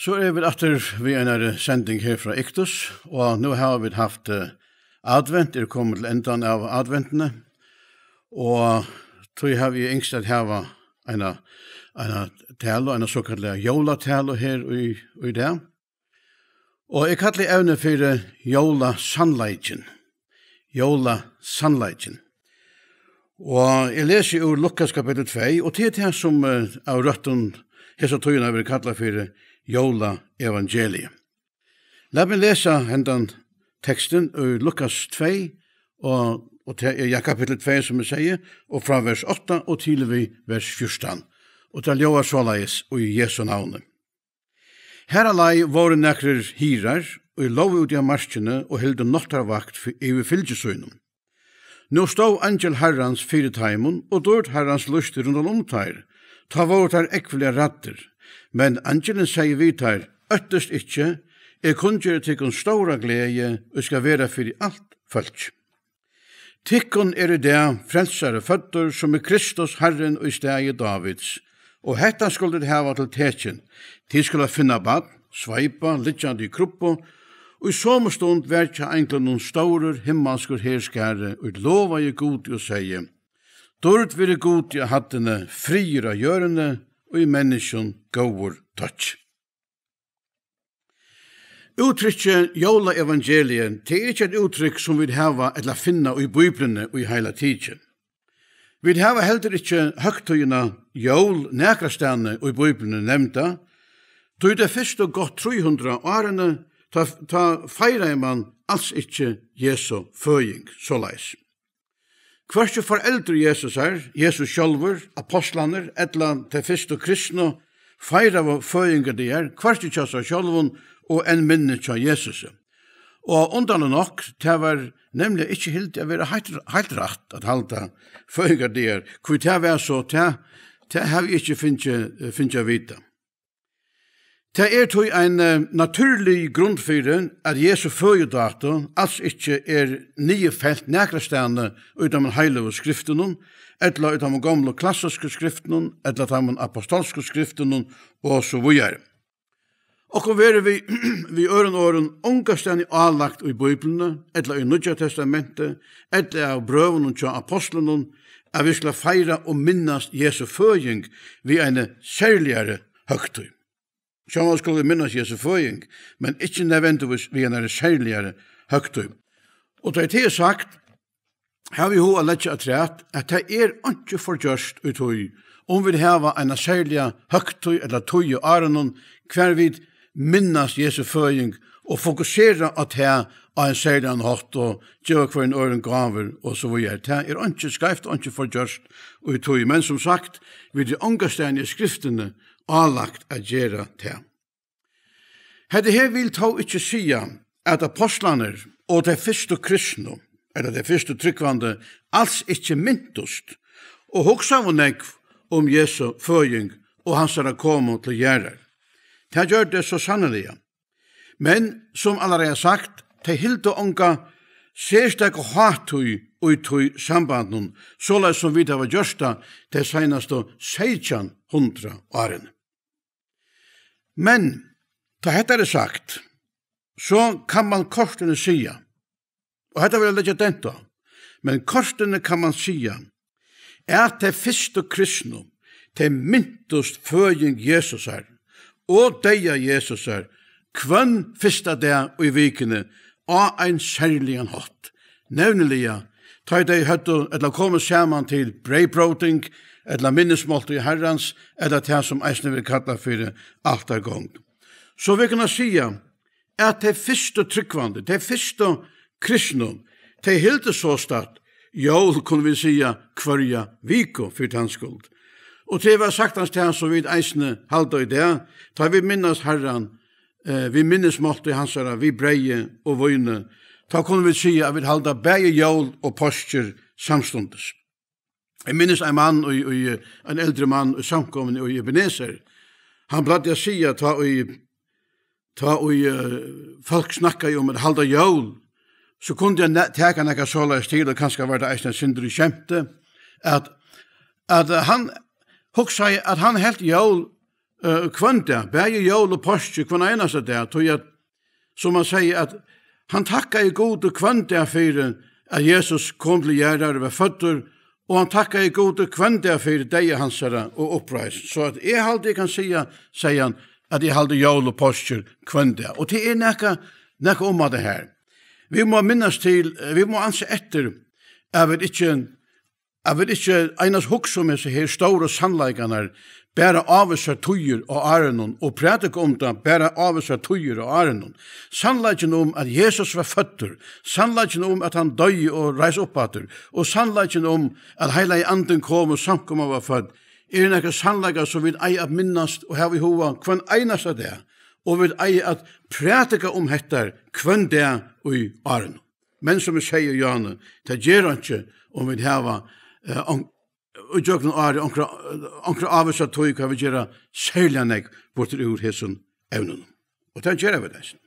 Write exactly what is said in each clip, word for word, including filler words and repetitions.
So eru vit aftur við einari sending her frá Iktus, og nú hava vit havt, eh, advent, er komið til endan av adventini, og tí havi eg ynskt at hava eina, eina talu, eina sokallaða jólatalu her í, í dag. Og eg kalli evnið fyri jólasannleikin. Jólasannleikin. Og eg lesi úr Lukas kapittul tvey, og tað er tað sum, eh, av røttum hesa tíðina verður kallað fyri jólaevangeliið. Lat meg lesa hendan tekstin úr Lukas tvey, og, og tað er, ja, kapittul tvey, sum eg sigi, og frá vers átta og til við vers fjúrtan. Og tað ljóðar soleiðis í Jesu navni. Har á leið vóru nakrir hirðar, ið lógu úti á markini og hildu náttarvakt fyri, yvir fylgi sínum. Nú stóð eingil Harrans fyri teimum, og dýrd Harrans lýsti rundan um teir. Tá vóru teir ógvuliga ræddir. Men eingilin segði við teir: Óttist ikki, eg kunngeri tykkum stóra gleði, ið skal vera fyri alt fólk. Tykkum er í dag frelsari føddur, sum er Kristus Harrin í staði Dávids. Og hetta skulu tit hava til tekin: tit skulu finna barn, sveipað, liggjandi í krubbu. Og í somu stund var hjá einglinum stórur himmalskur herskari, ið lovaði Gudi og segði: Dýrd veri Gudi á hæddini, friður á jørðini, og í menniskjum góður tokki. Úttrykkið jólaevangeliið, tað er ikki eitt úttrykk, sum vit hava ella finna í Bíbliuni í heila tikið. Vit hava heldur ikki høgtíðina jól nakrastaðni í Bíbliuni nevnda, tí tey fyrstu gott trý hundrað árini, tá, tá feiraði mann als ikki Jesu føðing soleiðis. Hvørki foreldur Jesusar, Jesus sjálvur, apostlarnir ella tey fyrstu kristnu feiraðu føðingardagar, hvørki hjá sær sjálvum og enn minni hjá Jesusi. Og undarligt nokk, tað var nemliga ikki hildið at vera heilt, heilt rætt at halda føðingardagar. Hví tað var so, tað, tað havi eg ikki fingið, fingið at vita. Tað er tí ein, eh, natúrlig grund fyri, at Jesu føðidato als ikki er niðurfelt nakrastaðni í teimum heilagu skriftunum, ella í teimum gomlu klassisku skriftunum, ella teimum apostolsku skriftunum, og so víðari. Okkum verður við, við øðrum orðum ongastaðni álagt í Bíbliuni, ella í Nýggja Testamenti, ella av brøvunum hjá apostlunum, at vit skulu feira og minnast Jesu føðing við eini serligari høgtíð. Sjálvandi skulu vit minnast Jesu føðing, men ikki nødvendigvis við einari serligari høgtíð. Og tá ið tað er sagt, havi eg hug at leggja afturat, at tað er einki forgjørt í tí, um vit hava eina serliga høgtíð ella tíð í árinum, hvar vit minnast Jesu føðing og fokusera á tað á ein serligan hátt og geva hvørjum øðrum gávur og so víðari. Tað er einki skeivt og einki forgjørt í tí, men sum sagt, vit eru ongastaðni í skriftini álagt at gera tað. Hetta her vil tó ikki siga, at apostlarnir og tey fyrstu kristnu, ella tey fyrstu trúgvandi, als ikki mintust og hugsaðu nógv um Jesu føðing og hansara komu til jarðar. Tað gjørdu tey so sanniliga. Men, sum allareið sagt, tey hildu onga serstaka hátíð í tí sambandinum, soleiðis sum vit hava gjørt tað tey seinastu seytjan hundrað árini. Men, tá hetta er sagt, so kann mann kortini siga, og hetta vil eg leggja dent á, men kortini kann mann siga, at tey fyrstu kristnu, tey mintust føðing Jesusar og deyða Jesusar hvønn fyrsta dag í vikuni á ein serligan hátt. Nevniliga, tá ið tey høvdu ella komu saman til breyðbróting, ella minnismáltíð Harrans, ella tað, sum eisini verður kallað fyri altargongd. So vit kunna siga, at tey fyrstu trúgvandi, tey fyrstu kristnu, tey hildu sostatt jól, kunnu vit siga, hvørja viku fyri tann skuld. Og tað var saktans tað, sum vit eisini halda í dag, tá vit minnast Harran, eh, við minnismáltíð hansara, við breyði og víni, tá kunnu vit siga, at vit halda bæði jól og páskir samstundis. Eg minnist ein mann í, í, ein eldri mann í samkomuni í Ebenezer. Hann plagdi at siga, tá ið, tá ið, eh, fólk snakkaðu um at halda jól, so kundi hann ne-, taka nakað soleiðis til, og kanska var tað eisini eitt sindur í skemti, at, at hann hugsaði, at hann helt jól eh, hvønn dag, bæði jól og páskir, hvønn einasta dag, tí at, sum hann segði, at hann takkaði Gudi hvønn dag fyri, at Jesus kom til jarðar og var føddur, og hann takkaði Gudi hvønn dag fyri deyða hansara og uppreisn. So at eg haldi, eg kann siga, segði hann, at eg haldi jól og páskir hvønn dag. Og tað er nakað, nakað um at tað her. Vit mugu minnast til, eh, vit mugu ansa eftir, at vit ikki, at vit ikki einans hugsa um hesar her stóru sannleikarnar, bara ávísar tíðir á árinum, og prædika um tað bara ávísar tíðir á árinum. Sannleikin um, at Jesus var føddur, sannleikin um, at hann doyði og reis upp aftur, og sannleikin um, at Heilagi Andin kom og samkoman var fødd, eru nakrir sannleikar, sum vit eiga at minnast og hava í huga hvønn einasta dag, og vit eiga at prædika um hetta hvønn dag í árinum. Men sum eg sigi, Jane, tað ger einki, um vit hava, eh, on-, í gjøgnum árið onkra, onkra ávísa tíð, hvar vit gera serliga nógv burtur úr hesum evnunum. Og tað gera vit eisini.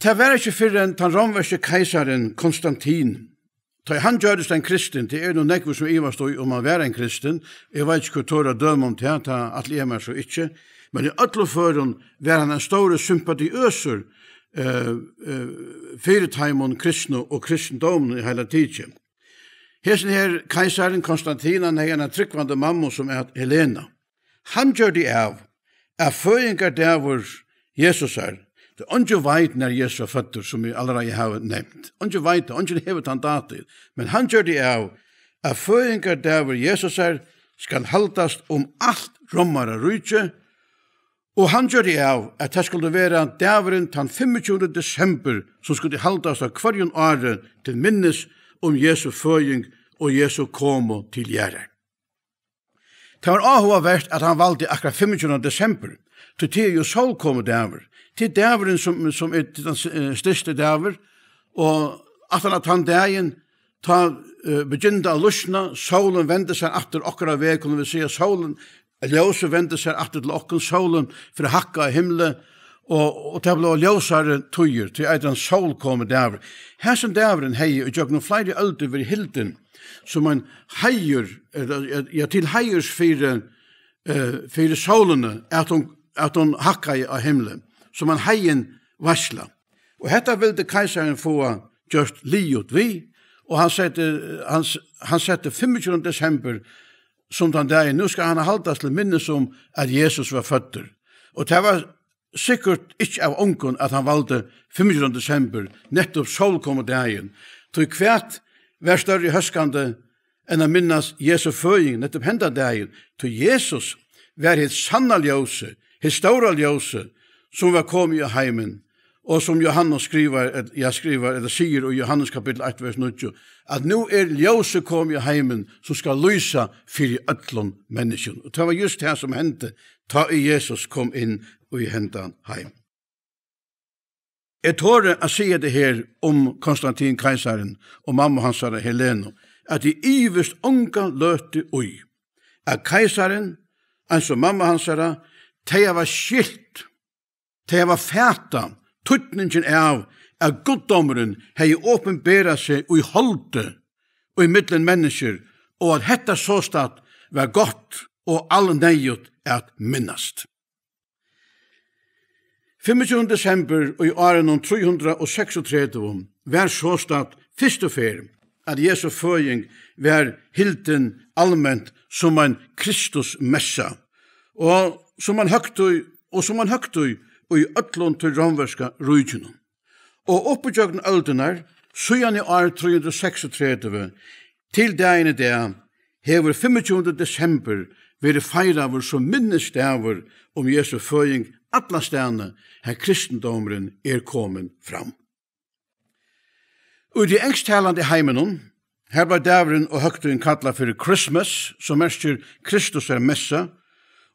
Tað var ikki fyrr enn tann rómverski keisarin Konstantin, tá ið hann gjørdist ein kristin, tað eru nú nógvir sum ivast í, um hann var ein kristin, eg veit ikki, hvør torir at døma um tað, tað ætli eg mær so ikki, men í øllum førum var hann ein stórur sympatiøsur, eh, eh, fyri teimum kristnu og kristindóminum í heila tikið. Hesin her keisarin Konstantin, hann hevði eina trúgvandi mammu sum æt Helena. Hann gjørdi av, at føðingardagur Jesusar, tí eingin veit, nær Jesus var føddur, sum vit allarreiðu hava nevnt. Eingin veit tað, eingin hevur tann dato. Men hann gjørdi av, at føðingardagur Jesusar skal haldast um alt Rómararíki, og hann gjørdi av, at tað skuldi vera dagurin tann fimmogtjúgunda desember, sum skuldi haldast á hvørjum ári til minnis um Jesu føðing og Jesu komu til jarðar. Tað var áhugavert, at hann valdi akkurát fimmogtjúgunda desember, tí tað er jú sólkomudagur. Tað er dagurin, sum, sum er tann s-, eh, stytsti dagur, og aftan á tann dagin, tá, eh, begynti at lýsna, sólin vendi sær aftur okkara veg, kunnu vit siga, sólin, ljósið vendi sær aftur til okkum, sólin fer at hækka á himli, og, og tað blíva ljósari tíðir, tí eitur hann sólkomudagur. Hesin dagurin hevði í gjøgnum fleiri øldir verið hildin sum ein heiður, ella, ja, til heiðurs fyri, eh, fyri sólini, at hon, at hon hækkaði á himli, sum ein heiðin veitsla. Og hetta vildi keisarin fáa gjørt liðugt við, og hann setti, hann s-, hann setti fimmogtjúgunda desember sum tann dagin, nú skal hann haldast til minnis um, at Jesus var føddur. Og tað var sikkurt ikki av ongum, at hann valdi fimmogtjúgunda desember, nettupp sólkomudagin. Tí hvat var størri hóskandi enn at minnast Jesu føðing nettupp henda dagin? Tí Jesus var hitt sanna ljósið, hitt stóra ljósið, sum var komið í heimin, og sum Jóhannes skrivar, et-, ja, skrivar, ella sigur í Jóhannes kapittul eitt, vers níggju, at nú er ljósið komið í heimin, sum skal lýsa fyri øllum menniskjum. Og tað var júst tað, sum hendi, tá ið Jesus kom inn í hendan heim. Eg tori at siga tað her um Konstantin keisarin og mammu hansara Helenu, at eg ivist onga løtu í, at keisarin, eins og mamma hansara, tey hava skilt, tey hava fatað týdningin av, at guddómurin hevði opinberað seg í holdi og í millum menniskjur, og at hetta sostatt var gott og alneyðugt at minnast. Fimmogtjúgunda desember í árinum trý hundrað og seksogtretivu var sostatt fyrstu ferð, at Jesu føðing var hildin alment sum ein Kristusmessa, og sum ein høgtíð, og sum ein høgtíð í øllum tí rómverska ríkinum. Og upp ígjøgnum øldirnar, síðan í ár trý hundrað og seksogtretivu til dagin í dag, hevur fimmogtjúgunda desember verið feiraður sum minnisdagur um Jesu føðing allastaðni, har kristindómurin er komin fram. Í tí ensktalandi heiminum, har bleiv dagurin og høgtíðin kallað fyri Christmas, sum merkir Kristusar messa,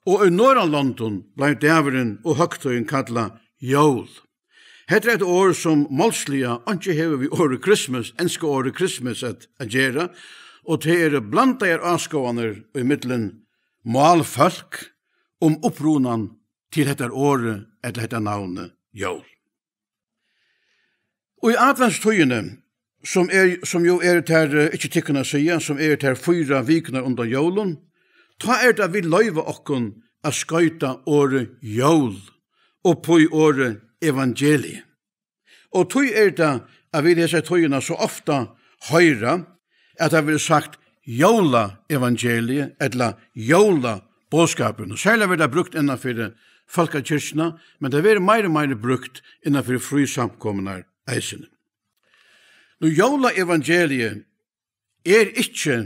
og í Norðurlondum bleiv dagurin og høgtíðin kallað jól. Hetta er eitt orð, sum málsliga einki hevur við orðið Christmas, enska orðið Christmas, at, at gera, og tað eru blandaðar áskoðanir í millum málfólk um upprunan til hetta orðið ella hetta navnið jól. Og í adventstíðini, sum er, sum jú eru tær, eh, ikki tykkum at siga, sum eru tær fýra vikurnar undan jólum, Tá er tað, vit loyva okkum at skoyta orðið jól upp í orðið evangelium. Og tí er tað, at vit hesa tíðina so ofta hoyra, at tað verður sagt jólaevangeliið ella jólaboðskapurin. Og serliga verður tað brúkt innan fyri fólkakirkjuna, men tað verður meira og meira brúkt innan fyri frísamkomurnar eisini. Nú, jólaevangeliið er ikki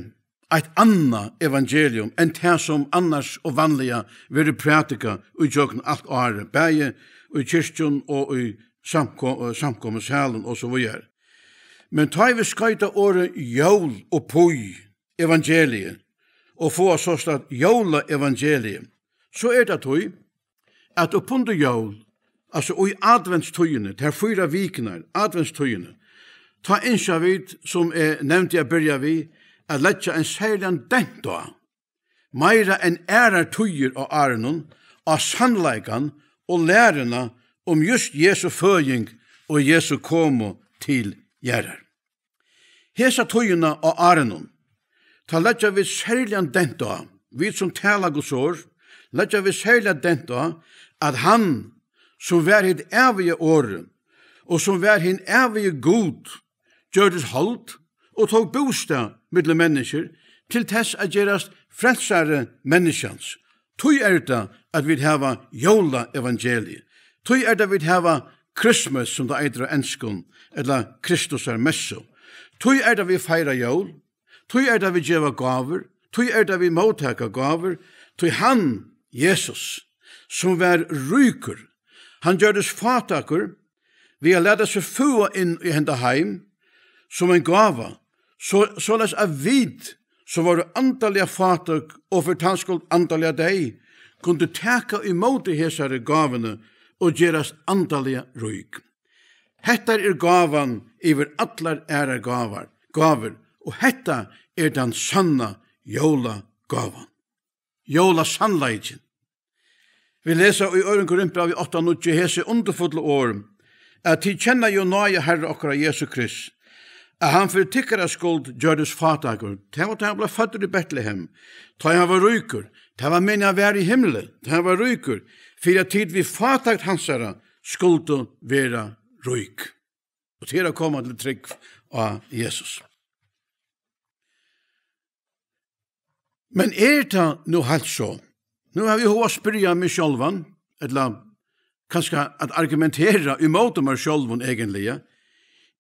eitt annað evangelium enn tað, sum annars og vanliga verður prædikað í gjøgnum alt árið, bæði í kirkjum og í samko-, samkomusalum og so víðari. Men tá ið vit skoyta orðið jól upp í evangeliið og fáa sostatt jólaevangeliið, so er tað tí, at upp undir jól, altso í adventstíðini, tær fýra vikurnar, adventstíðini, tá ynskja vit, sum eg nevndi at byrja við, at leggja ein serligan dent á, meira enn aðrar tíðir á árinum, á sannleikan og læruna um júst Jesu føðing og Jesu komu til jarðar. Hesa tíðina á árinum, tá leggja vit serligan dent á, vit sum tala Guds orð, leggja vit serligan dent á, at hann, sum var hitt æviga orðið, og sum var hin ævigi Gud, gjørdist hold og tók bústað millum menniskjur til tess at gerast frelsari menniskjans. Tí er tað, at vit hava jólaevangeliið. Tí er tað, vit hava Christmas, sum tað eitur á enskum, ella Kristusar messu. Tí er tað, vit feira jól. Tí er tað, vit geva gávur. Tí er tað, vit móttaka gávur. Tí hann, Jesus, sum var ríkur, hann gjørdist fátækur við at lata seg føða inn í henda heim sum ein gáva, so, soleiðis at vit, sum vóru andaliga fátøk og fyri tann skuld andaliga deyð, kundu taka ímóti hesari gávuni og gerast andaliga rík. Hetta er gávan yvir allar aðrar gávar, gávur, og hetta er tann sanna jólagávan. Jólasannleikin. Vit lesa í Øðrum Korintbrævi átta níggju hesi undurfullu orð, at tit kenna jú náði Harra okkara Jesu Krist, at hann fyri tykkara skuld gjørdist fátækur. Tað var, tá hann bleiv føddur í Betlehem, tá ið hann var ríkur, tað var meðan hann var í himli, tá hann var ríkur, fyri at tit við fátækt hansara skuldu vera rík. Og til at koma til trúgv á Jesus. Men er tað nú heilt so? Nú havi eg hug at spyrja meg sjálvan, ella kanska at argumentera ímóti mær sjálvum eigentliga.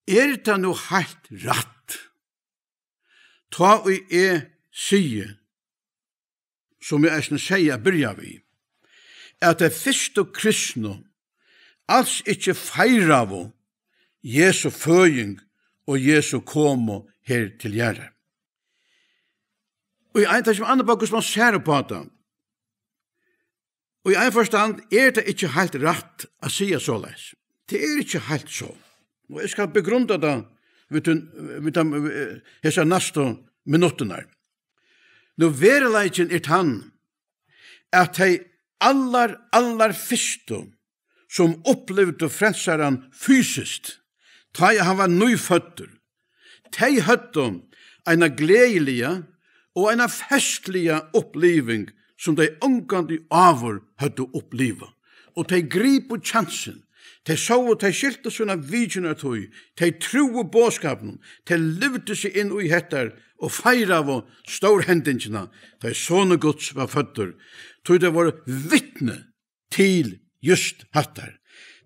Er tað nú heilt rætt, tá ið eg sigi, sum eg eisini segði at byrja við, at tey fyrstu kristnu als ikki feiraðu Jesu føðing og Jesu komu her til jarðar. Og í ein, tað er sum annað bara, hvussu mann sær upp á tað. Og í ein forstand er tað ikki heilt rætt at siga soleiðis. Tað er ikki heilt so. Og eg skal begrunda tað við tað, við tað, eh, hesar næstu minuttirnar. Nú, veruleikin er tann, at tey allar, allar fyrstu, sum upplivdu Frelsaran fysiskt, tá ið hann var nýføddur, tey høvdu eina gleðiliga og eina festliga uppliving, sum tey ongantíð áður høvdu upplivað. Og tey gripu kjansin. Tey sóu, tey skiltu sína vitjanartíð, tey trúðu boðskapinum, tey livdu seg inn í hettar og feiraðu stórhendingina, tá ið Sonur Guds var føddur, tí tey vóru vitni til júst hattar.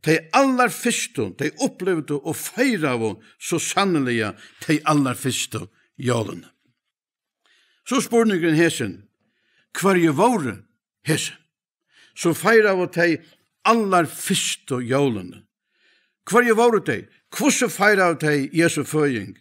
Tey allar fyrstu, tey upplivdu og feiraðu so sanniliga tey allar fyrstu jólini. So spurningurin hesin, hvørji vóru hesi, sum feiraðu tey allar fyrstu jólini? Hvørji vóru tey? Hvussu feiraðu tey Jesu føðing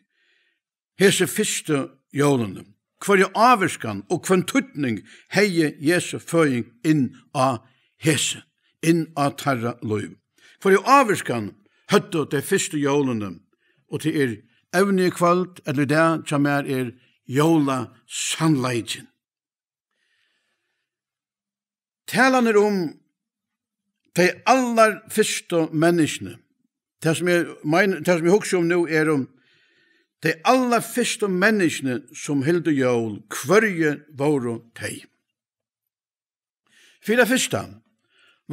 hesi fyrstu jólini? Hvørja ávirkan og hvønn týdning hevði Jesu føðing inn á hesi, inn á teirra lív? Hvørja ávirkan høvdu tey fyrstu jólini? Og tað er evnið í kvøld, ella í dag, hjá mær er jólasannleikin. Talan er um tey allar fyrstu menniskjuni. Tað, sum eg mein-, tað, sum eg hugsi um nú, er um tey allar fyrstu menniskjuni, sum hildu jól. Hvørji vóru tey? Fyri tað fyrsta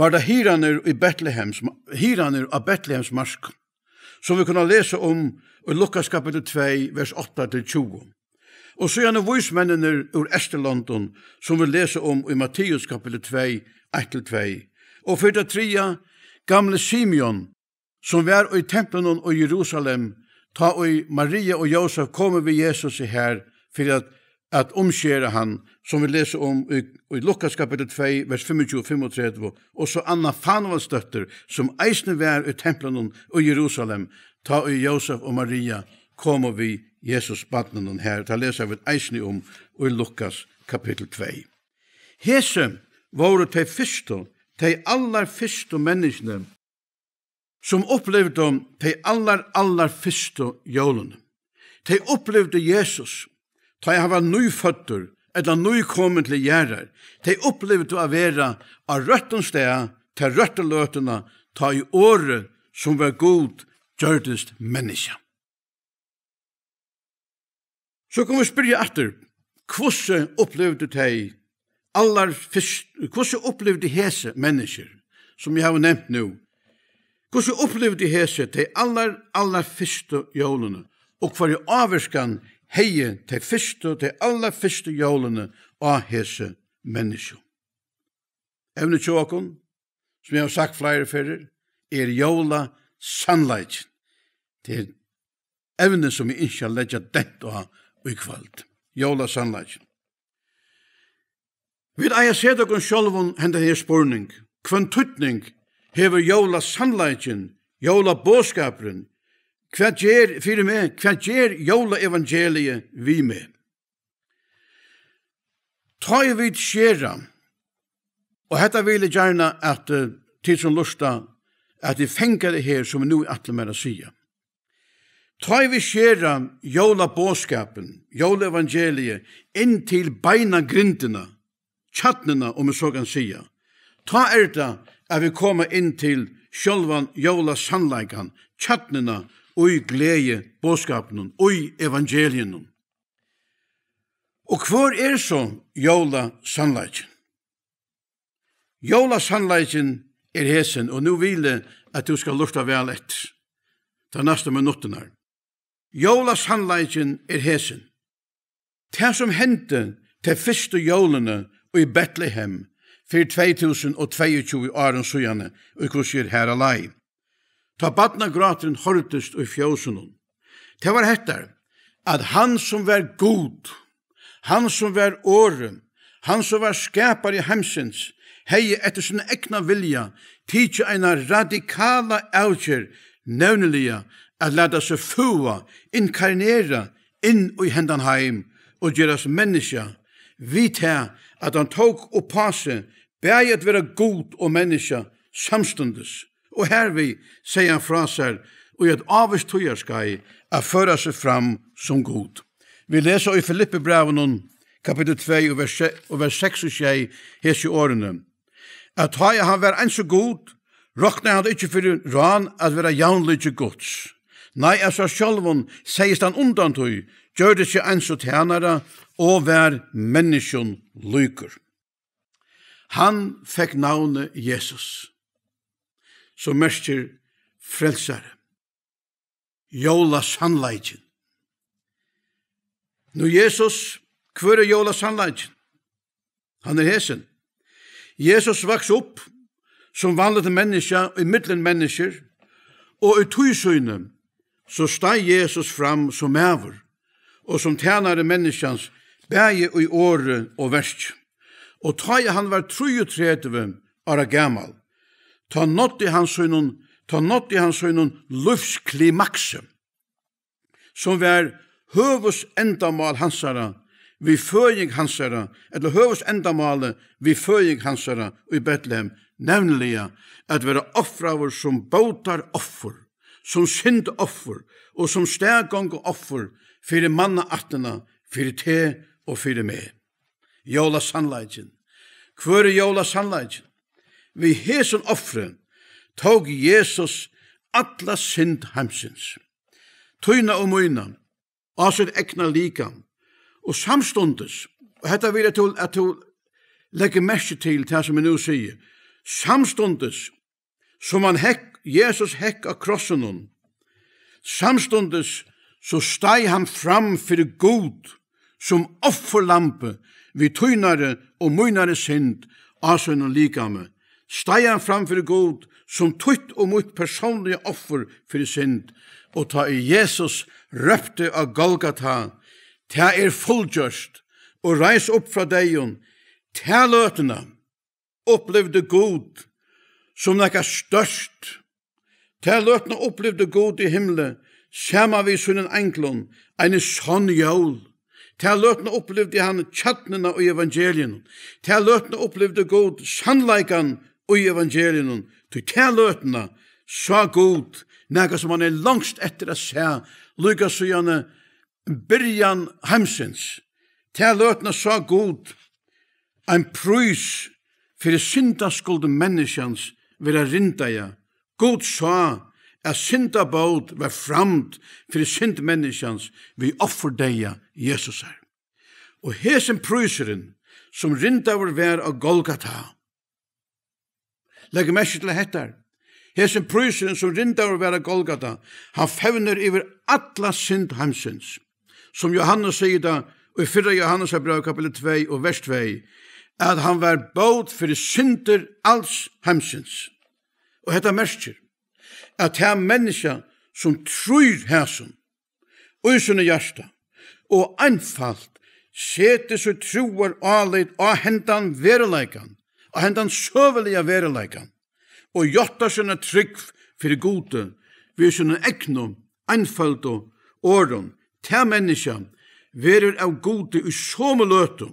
var tað hirðarnir í Betlehems, hirðarnir á Betlehems mark, sum vit kunnu lesa um í Lukas kapitul tvey, vers átta til tjúgu. Og síðani vísmenninir úr Eysturlondum, sum vit lesa um í Matteus kapitul tvey, eitt til tvey. Og fyri tað triðja, gamli Simeon, sum var í templinum í Jerusalem, tá ið Maria og Jósef komu við Jesusi har fyri at, at umskera hann, sum vit lesa um í, í Lukas kapitul tvey, vers fimmogtjúgu, fimmogtretivu, og so Anna Fanuelsdóttir, sum eisini var í templinum í Jerusalem, tá ið Jósef og Maria komu við Jesus barninum har. Tað lesa vit eisini um í Lukas kapitul tvey. Hesi vóru tey fyrstu, tey allarfyrstu menniskjuni, sum upplivdu tey allar, allarfyrstu jólini. Tey upplivdu Jesus, tá ið hann var nýføddur ella nýkomin til jarðar. Tey upplivdu at vera á røttum stað, ta røttu løtuna, tá ið orðið, sum var Gud, gjørdist menniskja. So kunnu vit spyrja aftur, hvussu upplivdu tey allar fyrst, hvussu upplivdu hesi menniskjur, sum eg havi nevnt nú, hvussu upplivdu hesi tey allar, allar fyrstu jólini, og hvørja ávirkan hevði tey fyrstu, tey allar fyrstu jólini á hesi menniskju? Evnið hjá okkum, sum eg havi sagt fleiri ferðir, er jólasannleikin. Tað er evnið, sum eg ynski at leggja dent á í kvøld. Jólasannleikin. Vit eiga at seta okkum sjálvum hendan her spurning. Hvønn týdning hevur jólasannleikin, jólaboðskapurin? Hvat ger, fyri meg, hvat ger jólaevangeliið við meg? Tá ið vit skera, og hetta vil eg gjarna at, eh, tit sum lurta, at tit fanga tað her, sum eg nú ætli mær at siga. Tá ið vit skera jólaboðskapin, jólaevangeliið, inn til beinagrindina, kjarnuna, um eg so kann siga, tá er tað, at vit koma inn til sjálvan jólasannleikan, kjarnuna í gleðiboðskapinum, í evangeliinum. Og hvør er so jólasannleikin? Jólasannleikin er hesin, og nú vil eg, at tú skal lurta væl eftir tær næstu minuttirnar. Jólasannleikin er hesin. Tað, sum hendi tey fyrstu jólini í Betlehem fyri tvey túsund og tveyogtjúgu árum síðani, í hvussu er har á leið, tá barnagráturin hoyrdist í fjósinum, tað var hetta, at hann, sum var Gud, hann, sum var Orðið, hann, sum var skapari heimsins, hevði eftir sín egna vilja tikið eina radikala avgerð, nevniliga at lata seg føða, inkarnera inn í hendan heim og gerast menniskja, við tað, at hann tók upp á seg bæði at vera Gud og menniskja samstundis. Og hervið segði hann frá sær í eitt ávíst tíðarskeið at føra seg fram sum Gud. Vit lesa í Filippibrævinum, kapittul tvey og vers, og vers seks og sjey, hesi orðini, at tá ið hann var eins og Gud, roknaði hann ikki fyri rán at vera javnlíki Guds. Nei, av sær sjálvum segði hann undan tí, gjørdi seg eins og tænara og var menniskjum líkur. Hann fekk navnið Jesus, sum merkir frelsari. Jólasannleikin. Nú, Jesus, hvør er jólasannleikin? Hann er hesin. Jesus vaks upp sum vanligt menniskja í millum menniskjur, og í tíð síni so steig Jesus fram sum maður og sum tænari menniskjans, bæði í orði og verki. Og tá ið hann var trýogtretivu ára gamal, tá náddi hann sínum, tá náddi hann sínum lívsklimaksi, sum var høvuðsendamál hansara við føðing hansara, ella høvuðsendamálið við føðing hansara í Betlehem, nevniliga at vera ofraður sum bótaroffur, sum syndaoffur og sum staðgonguoffur fyri mannaættina, fyri teg og fyri meg. Jólasannleikin. Hvør er jólasannleikin? Við hesum offri tók Jesus alla synd heimsins, tína og mína, á sítt egna likam. Og samstundis, og hetta vil eg, at tú, at tú Legg merki til tað, sum eg nú sigi. Samstundis sum hann hekk, Jesus hekk á krossinum, samstundis so steig hann fram fyri Gud sum offurlamb við tínari og mínari synd á sínum likami. Steig hann fram fyri Gud sum títt og mítt persónliga offur fyri synd. Og tá ið Jesus rópti á Golgata: "Tað er fullgjørt," og reis upp frá deyðum, ta løtuna upplivdi Gud sum nakað stórt. Ta løtuna upplivdi Gud í himli, saman við sínum einglum, eini sonn jól. Ta løtuna upplivdi hann kjarnuna í evangeliinum. Ta løtuna upplivdi Gud sannleikan í evangeliinum. Tí ta løtuna sá Gud nakað, sum hann er longst eftir at sjá, líka síðani byrjan heimsins. Ta løtuna sá Gud ein prís fyri syndaskuld menniskjans vera rindaða. Gud sá, at syndabót var framd fyri synd menniskjans við offurdeyða Jesusar. Og hesin prísurin, sum rindaður var á Golgata, legg merki til hetta, hesin prísurin, sum rindaður var á Golgata, hann fevnir yvir alla synd heimsins. Sum Jóhannes sigur tað í fyrra Jóhannesarbrævi, kapittul tvey og vers tvey, at hann var bót fyri syndir als heimsins. Og hetta merkir, at tað menniskja, sum trýr hasum í síni hjarta og einfalt setir sítt trúar álit á hendan veruleikan, á hendan søguliga veruleikan, og játtar sína trúgv fyri Gudi við sínum egnu, einføldu orðum, tað menniskja verður av Gudi í somu løtu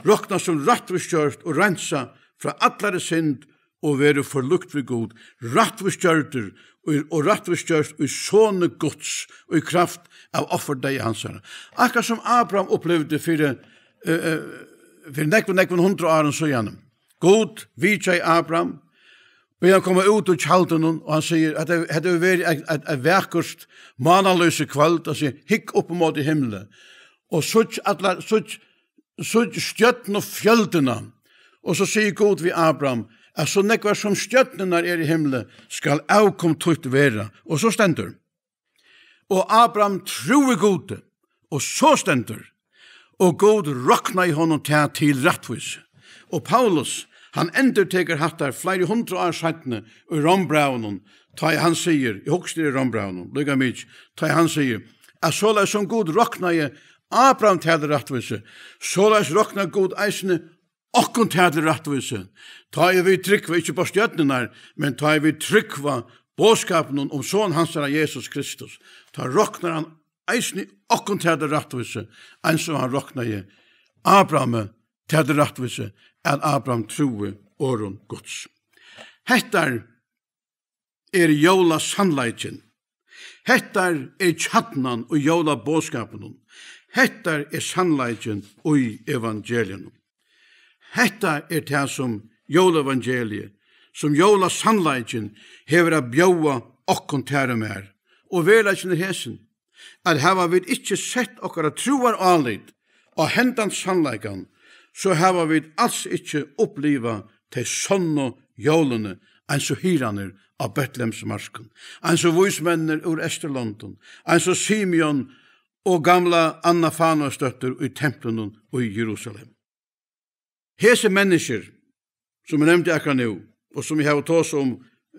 roknað sum rættvísgjørt og reinsað frá allari synd og verður forlíkt við Gud, rættvísgjørdur og, og rættvísgjørt í Soni Guds og í kraft av offurdeyða hansara. Akkurát sum Abraham upplivdi fyri, eh, eh, fyri nógvum, nógvum hundrað árum síðan. Gud vitjaði Abraham, bað hann koma út úr tjaldinum, og hann sigur, at hetta hevur verið eitt, eitt, eitt vakurt, mánalýsi kvøld, og sigur: "Hygg upp móti himli, og síggj allar, síggj, síggj stjørnufjøldina." Og so sigur Gud við Abraham, at so nógvar sum stjørnurnar eru í himli, skal avkom títt vera. Og so stendur: "Og Abraham trúði Gudi," og so stendur: "Og Gud roknaði honum tað til rættvísi." Og Paulus, hann endurtekur hatta fleiri hundrað ár seinni í Rómbrævinum, tá ið hann sigur, eg hugsi í Rómbrævinum, líka mikið, tá ið hann sigur, at soleiðis sum Gud roknaði Abraham tað til rættvísi, soleiðis roknar Gud eisini okkum tað til rættvísi, tá ið vit trúgva ikki upp á stjørnurnar, men tá ið vit trúgva boðskapinum um Son hansara, Jesus Kristus, tá roknar hann eisini okkum tað til rættvísi, eins og hann roknaði Abrahami tað til rættvísi, at Abraham trúði orðum Guds. Hetta er jólasannleikin. Hetta er kjarnin í jólaboðskapinum. Hetta er sannleikin í evangeliinum. Hetta er tað, sum jólaevangeliið, sum jólasannleikin hevur at bjóða okkum, tær og mær. Og veruleikin er hesin, at hava vit ikki sett okkara trúarálit á hendan sannleikan, so hava vit als ikki upplivað tey sonnu jólini, eins og hirðarnir á Betlehemsmarkum, eins og vísmenninir úr Eysturlondum, eins og Simeon og gamla Anna Fanuelsdóttir í templinum í Jerusalem. Hesi menniskjur, sum eg nevndi akkurát nú, og sum eg havi tosað um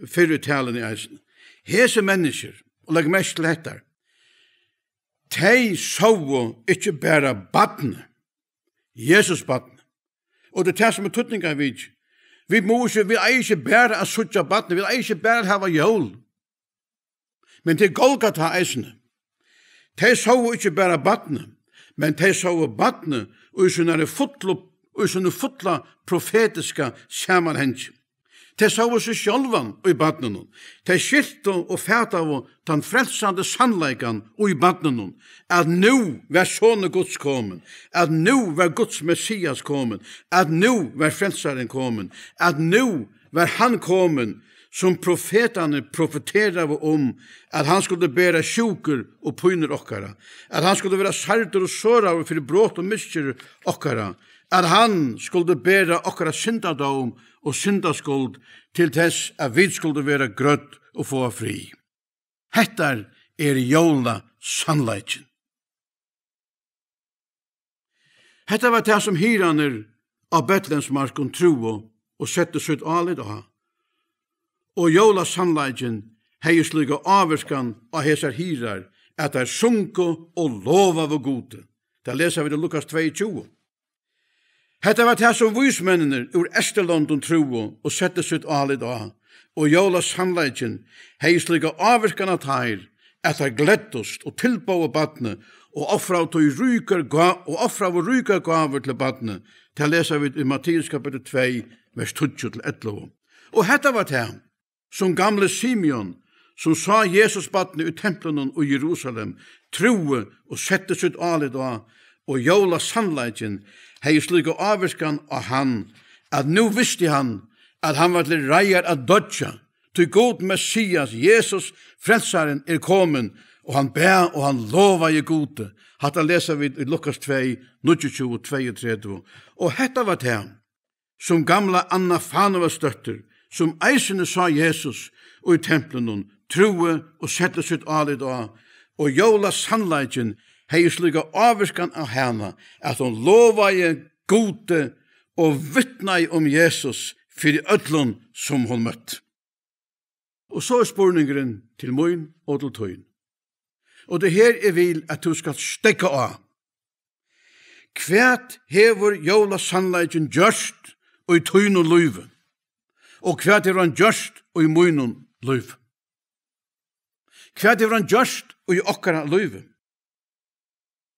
fyrr í taluni eisini, hesi menniskjur, og legg merki til hetta, tey sóu ikki bara barnið, Jesusbarnið. Og tað er tað, sum er týdningarmikið. Vit mugu ikki, vit eiga ikki bara at síggja barnið, vit eiga ikki bara at hava jól. Men til Golgata eisini. Tey sóu ikki bara barnið, men tey sóu barnið í sínari fullu, í síni fulla profetiska samanhangi. Tey sóu seg sjálvan í barninum. Tey skiltu og fataðu tann frelsandi sannleikan í barninum, at nú var Sonur Guds komin, at nú var Guds Messias komin, at nú var Frelsarin komin, at nú var hann komin, sum profetarnir profeteraðu um, at hann skuldi bera sjúkur og pínur okkara, at hann skuldi vera særdur og soraður fyri brot og misgerðir okkara, at hann skuldi bera okkara syndadóm og syndaskuld, til tess at vit skuldu vera grødd og fáa frið. Hetta er jólasannleikin. Hetta var tað, sum hirðarnir á Betlehemsmarkum trúðu og settu sítt álit á. Og jólasannleikin hevði slíka ávirkan á hesar hirðar, at teir sungu og lovaðu Gudi. Tað lesa vit í Lukas tveyogtjúgu. Hetta var tað, sum vísmenninir úr Eysturlondum trúðu og settu sítt álit á, og jólasannleikin hevði slíka ávirkan á teir, at teir gleddust og tilbóðu barnið og ofraðu tí ríkar gá-, og ofraðu ríkar gávur til barnið. Tað lesa vit í Matteus kapitul tvey, vers tíggju til ellivu. Og hetta var tað, sum gamli Simeon, sum sá Jesusbarnið í templinum í Jerusalem, trúði og setti sítt álit á, og jólasannleikin hevði slíka ávirkan á hann, at nú visti hann, at hann var til reiðar at doyggja, tí Gud Messias, Jesus, frelsarin, er komin, og hann bað, og hann lovaði Gudi. Hatta lesa vit í Lukas tvey, níggjuogtjúgu, tveyogtretivu. Og hetta var tað, sum gamla Anna Fanuelsdóttir, sum eisini sá Jesus í templinum, trúði og setti sítt álit á, og jólasannleikin hevði slíka ávirkan á hana, at hon lovaði Gudi og vitnaði um Jesus fyri øllum, sum hon møtti. Og so er spurningurin til mín og til tín. Og tað er her, eg vil, at tú skalt steðga á. Hvat hevur jólasannleikin gjørt í tínum lívi? Og hvat hevur hann gjørt í mínum lívi? Hvat hevur hann gjørt í okkara lívi?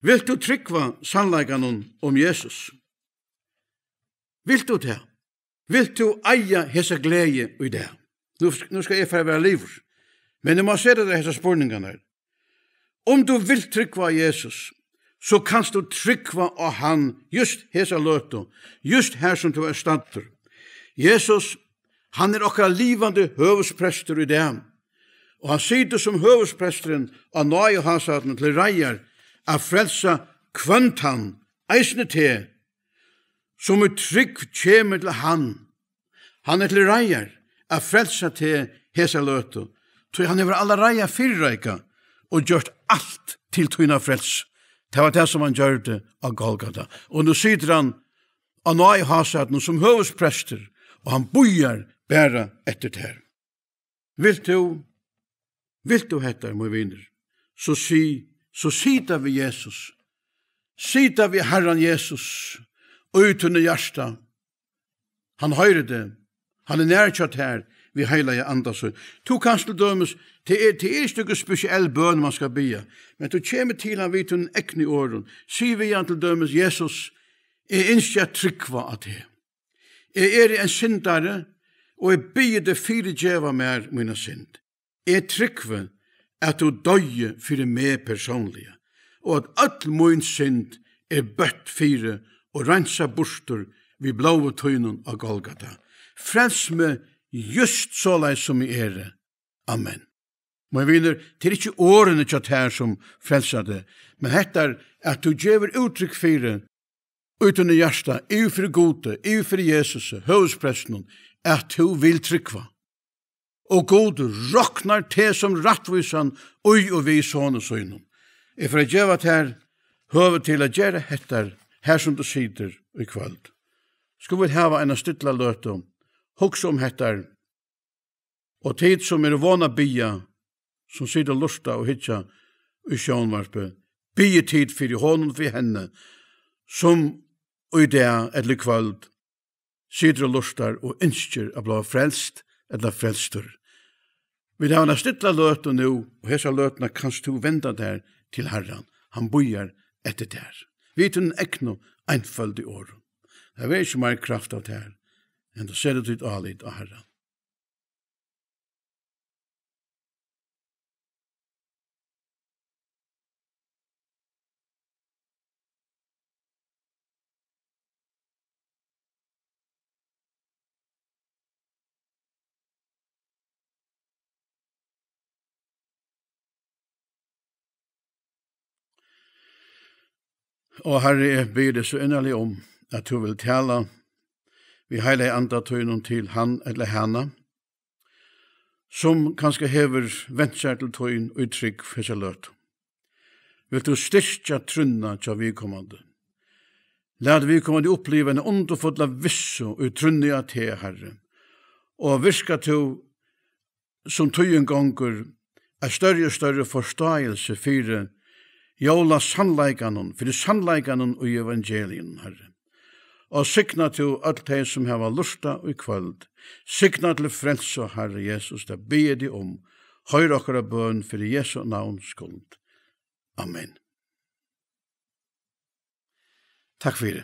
Vilt tú trúgva sannleikanum um Jesus? Vilt tú tað? Vilt tú eiga hesa gleði í dag? Nú, nú skal eg fara at vera liðugur, men eg má seta tær hesar spurningarnar. Um tú vilt trúgva á Jesus, so kanst tú trúgva á hann júst hesa løtu, júst har sum tú ert staddur. Jesus, hann er okkara livandi høvuðsprestur í dag, og hann situr sum høvuðspresturin á náðihásætinum til reiðar at frelsa hvønn tann, eisini teg, sum í trúgv kemur til hann. Hann er til reiðar at frelsa teg hesa løtu, tí hann hevur allareiða fyrireikað og gjørt alt til tína frelsu. Tað var tað, sum hann gjørdi á Golgata. Og nú situr hann á náðihásætinum sum høvuðsprestur, og hann bíðar bara eftir tær. Vilt tú, vilt tú hetta, mín vinur? So sig, so sig tað við Jesus. Sig tað við Harran Jesus í tínum hjarta. Hann hoyrir teg. Hann er nær hjá tær við heilaga anda sín. Tú kanst til dømis, tað er, tað er ikki nøkur spesiell bøn, man skal biðja, men tú kemur til hann við tínum egnu orðum. Sig við hann til dømis: Jesus, eg ynski at trúgva á teg. Eg eri ein syndari, og eg biði teg fyrigeva mær mína synd. Eg trúgvi, at tú doyði fyri meg persónliga, og at øll mín synd er bøtt fyri og reinsað burtur við blóði tínum á Golgata. Frels meg júst soleiðis, sum eg eri. Amen. Mín vinur, tað er ikki orðini hjá tær, sum frelsa teg, men hetta er, at tú gevur úttrykk fyri, í tínum hjarta, yvir fyri Gudi, yvir fyri Jesusi, høvuðsprestinum, at tú vilt trúgva. Og Gud roknar teg sum rættvísan í og við Soni sínum. Eg fari at geva tær høvi til at gera hetta, har sum tú situr í kvøld. Skulu vit hava eina stilla løtu, hugsa um hetta, og tit, sum eru von at biðja, sum sita og lurta og hyggja í sjónvarpið, biðið tit fyri honum, fyri henni, sum í dag ella í kvøld situr og lurtar og ynskir at bliva frelst ella frelstur. Vit hava eina stilla løtu nú, og hesa løtuna kanst tú venda tær til Harran. Hann bíðar eftir tær. Við tínum egnu einføldu orðum. Tað verður ikki meir kraft av tær, enn tú setur títt álit á Harran. Og Harri, eg biði teg so innarliga um, at tú vil tala við heilaga anda tínum til hann ella hana, sum kanska hevur vent sær til tín í trúgv hesa løtu. Vilt tú styrkja trúnna hjá viðkomandi? Lat viðkomandi uppliva eina undurfulla vissu í trúnni á teg, Harri, og virka tú sum tíðin gongur, ein størri og størri forstáilsi fyri jólasannleikanum, fyri sannleikanum í evangelium, Harri. Og signa tú øll tey, sum hava lurtað í kvøld. Signa til frelsu, Harri Jesus, tað biði eg teg um. Hoyr okkara bøn fyri Jesu navns skuld. Amen. Takk fyri.